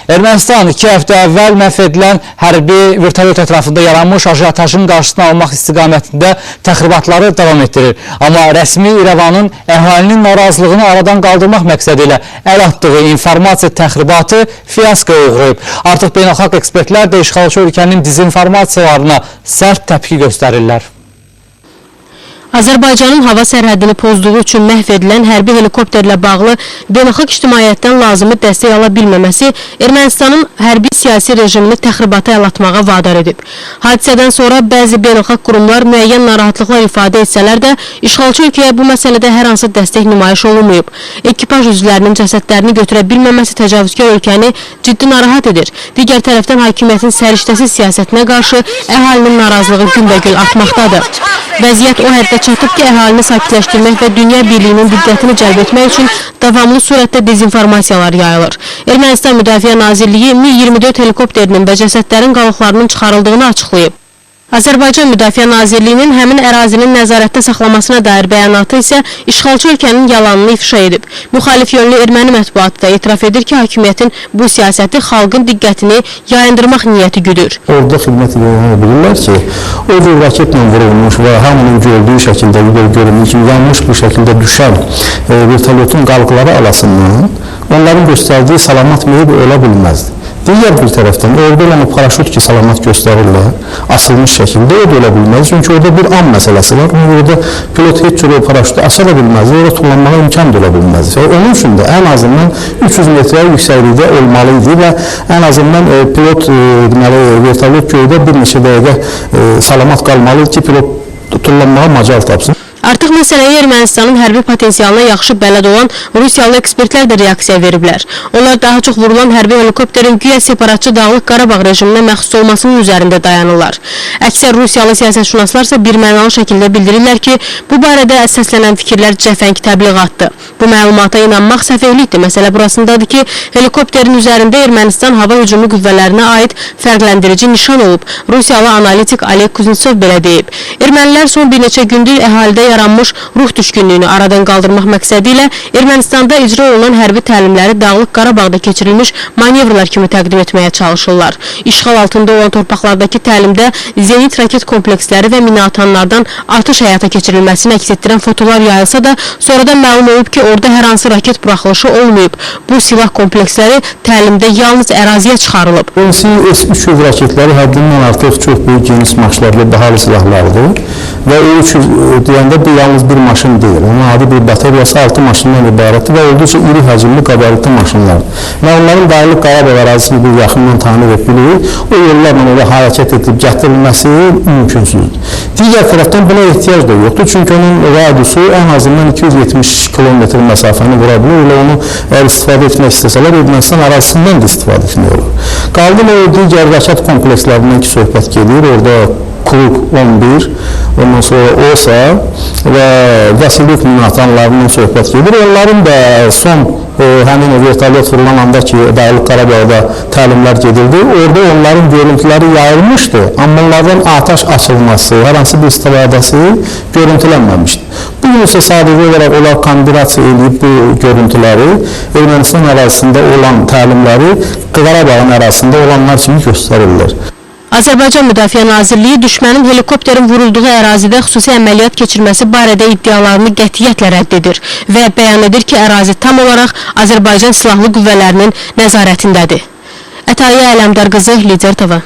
Ermənistan 2 həftə əvvəl məhv edilən hərbi vertolyot ətrafında yaranmış ajotajın qarşısını almaq istiqamətində təxribatları davam etdirir. Amma rəsmi İrəvanın əhalinin narazılığını aradan qaldırmaq məqsədi ilə əl atdığı informasiya təxribatı fiyaskoya uğrayıb. Artıq beynəlxalq ekspertlər də işğalçı ölkənin dezinformasiyalarına sərt təpki göstərirlər. Azərbaycanın hava sərhədini pozduğu üçün məhv edilən hərbi helikopterlə bağlı beynəlxalq ictimaiyyətdən lazımi dəstək ala bilməməsi Ermənistanın hərbi siyasi rejimini təxribata əl atmağa vadar edib. Hadisədən sonra bəzi beynəlxalq qurumlar müəyyən narahatlıqlar ifadə etsələr də, işğalçı ölkəyə bu məsələdə hər hansı dəstək nümayiş olunmayıb. Ekipaj üzvlərinin cəsədlərini götürə bilməməsi təcavüzkar ölkəni ciddi narahat edir. Digər tərəfdən hakimiyyətin səriştəsiz siyasətinə qarşı əhalinin narazılığı günbəgün artmaqdadır. Vəziyyət o həddə çatıb ki, əhalini sakitləşdirmək və dünya birliyinin diqqətini cəlb etmək üçün davamlı surətdə dezinformasiyalar yayılır. Ermənistan Müdafiə Nazirliyi Mi-24 helikopterinin və cəsədlərin qalıqlarının çıxarıldığını açıqlayıb. Azərbaycan Müdafiə Nazirliyinin həmin ərazinin nəzarətdə saxlamasına dair bəyanatı isə işğalçı ölkənin yalanını ifşa edib. Müxalif yönlü erməni mətbuatı da etiraf edir ki, hakimiyyətin bu siyasəti xalqın diqqətini yayındırmaq niyyəti güdür. Orada xidmət edənlər bilirlər ki, o cür raketlə vurulmuş və hamının gördüyü şəkildə, göründüyü kimi yanmış bir şəkildə düşən vertolyotun qalıqları arasından onların göstərdiyi salamat meyit ola bilməzdi. Digər bir tərəfdən orada olan o paraşüt ki, salamat göstərirlər, asılmış şəkildə o da ola bilməz. Çünki orada bir an məsələsi var. Ona görə də pilot heç cür o paraşütü asa da bilməzdi, orada tullanmağa imkan da ola bilməzdi. Onun üçün də ən azından 300 metrə yüksəklikdə olmalı idi və ən azından pilot, deməli, vertolyot göydə bir neçə dəqiqə salamat qalmalı idi ki, pilot tullanmağa macal tapsın. Artıq məsələyə Ermənistanın hərbi potensialına yaxşı bələd olan Rusiyalı ekspertlər də reaksiya veriblər. Onlar daha çox vurulan hərbi helikopterin güya separatçı Dağlıq Qarabağ rejiminə məxsus olmasının üzərində dayanırlar. Əksər Rusiyalı siyasətşünaslar isə birmənalı şəkildə bildirirlər ki, bu barədə səslənən fikirlər cəfəng təbliğatdır. Bu məlumata inanmaq səfehlikdir. Məsələ burasındadır ki, helikopterin üzərində Ermənistan hava hücumu qüvvələrinə aid fərqləndirici nişan olub. Rusiyalı analitik Oleg Kuznetsov belə deyib. Ermənilər son bir neçə gündür əhalidə yaranmış ruh düşkünlüyünü aradan qaldırmaq məqsədi ilə Ermənistanda icra olunan hərbi təlimləri Dağlıq Qarabağda keçirilmiş manevrlar kimi təqdim etməyə çalışırlar. İşğal altında olan torpaqlardakı təlimdə zenit raket kompleksləri və minaatanlardan atış həyata keçirilməsini əks etdirən fotolar yayılsa da, sonradan məlum olub ki, orada hər hansı raket buraxılışı olmayıb. Bu silah kompleksləri təlimdə yalnız əraziyə çıxarılıb. S-300 raketləri həddindən artıq çox böyük geniş maşlarlı, bahalı silahlardır və o 300 deyəndə bu yalnız bir maşın deyil. Onun adi bir bateriyası 6 maşından ibarətdir və olduqca iri həcmli qabaritli maşınlardır. Və onların Dağlıq Qarabağ ərazisini bir yaxından tanıyıb edib bilirik, o yollarla orada hərəkət edib gətirilməsi mümkünsüzdür. Digər tərəfdən buna ehtiyac da yoxdur. Çünki onun radiusu ən azından 270 kilometr məsafəni vura bilir. Elə onu əgər istifadə etmək istəsələr, Ermənistan ərazisindən də istifadə etmək olur. Qaldı o digər raket komplekslərindən ki, söhbət gedir. Orada Kruk 11, ondan sonra OSA və Vasilyuk minaatanlarından söhbət gedir. Onların da son həmin o vertolyot vurulan anda ki, Dağlıq Qarabağda təlimlər gedirdi, orada onların görüntüləri yayılmışdı, amma onlardan atəş açılması, hər hansı bir istifadəsi görüntülənməmişdi. Bugün isə sadəcə olaraq onlar kombinasiya edib bu görüntüləri Ermənistan ərazisində olan təlimləri Qarabağın ərazisində olanlar kimi göstərirlər. Azərbaycan Müdafiə Nazirliyi düşmənin helikopterin vurulduğu ərazidə xüsusi əməliyyat keçirməsi barədə iddialarını qətiyyətlə rədd edir və bəyan edir ki, ərazi tam olaraq Azərbaycan Silahlı Qüvvələrinin nəzarətindədir. Ətayə Ələmdar qızı, Lider TV.